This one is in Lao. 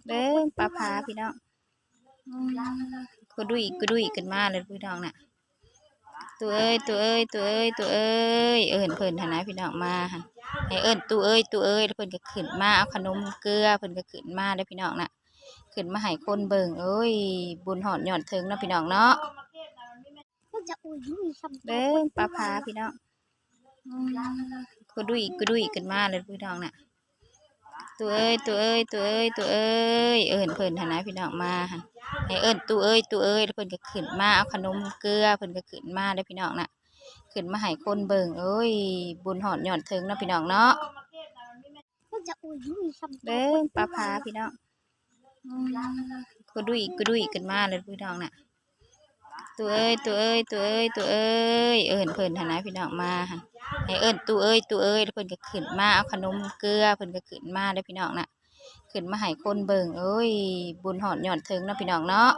ເບິ່ງປາຜາພີ່ນ້ອງ ອືມ ກຸດຸຍກຸດຸຍຂຶ້ນມາເລີຍພີ່ນ້ອງນະ. ຕູ້ເອີຍ ຕູ້ເອີຍ ຕູ້ເອີຍ ຕູ້ເອີຍ ເອີ້ນເພິ່ນຫັ້ນນະພີ່ນ້ອງ ມາຫັ້ນ ໃຫ້ເອີ້ນຕູ້ເອີຍ ຕູ້ເອີຍ ແລ້ວເພິ່ນກໍຂຶ້ນມາເອົາຂະໜົມເກືອ ເພິ່ນກໍຂຶ້ນມາເດີພີ່ນ້ອງນະ ຂຶ້ນມາໃຫ້ຄົນເບິ່ງ. ໂອ້ຍ ບຸນຮອດຍອດເທິງເນາະພີ່ນ້ອງເນາະ. ເບິ່ງປາຜາພີ່ນ້ອງ ອືມ ກຸດຸຍກຸດຸຍຂຶ້ນມາເລີຍພີ່ນ້ອງນະ. ຕູ້ເອີຍ ຕູ້ເອີຍ ຕູ້ເອີຍ ຕູ້ເອີຍ ເອີ້ນເພິ່ນຫັ້ນນະພີ່ນ້ອງ ມາຫັ້ນ ໃຫ້ເອີ້ນຕູ້ເອີຍ ຕູ້ເອີຍ ແລ້ວເພິ່ນກໍຂຶ້ນມາເອົາຂະໜົມເກືອ ເພິ່ນກໍຂຶ້ນມາເດີພີ່ນ້ອງນະ ຂຶ້ນມາໃຫ້ຄົນເບິ່ງ. ໂອ້ຍ ບຸນຮອດຍອດເທິງເນາະພີ່ນ້ອງເນາະ. ເບິ່ງປາຜາພີ່ນ້ອງ ອືມ ກຸດຸຍກຸດຸຍຂຶ້ນມາເລີຍພີ່ນ້ອງນະ. ຕູ້ເອີຍ ຕູ້ເອີຍ ຕູ້ເອີຍ ຕູ້ເອີຍ ເອີ້ນເພິ່ນຫັ້ນນະພີ່ນ້ອງ ມາຫັ້ນ ໃຫ້ເອີ້ນຕູ້ເອີຍ ຕູ້ເອີຍ ແລ້ວເພິ່ນກໍຂຶ້ນມາເອົາຂະໜົມເກືອ ເພິ່ນກໍຂຶ້ນມາເດີພີ່ນ້ອງນະ ຂຶ້ນມາໃຫ້ຄົນເບິ່ງ. ໂອ້ຍ ບຸນຮອດຍອດເທິງເນາະພີ່ນ້ອງເນາະ.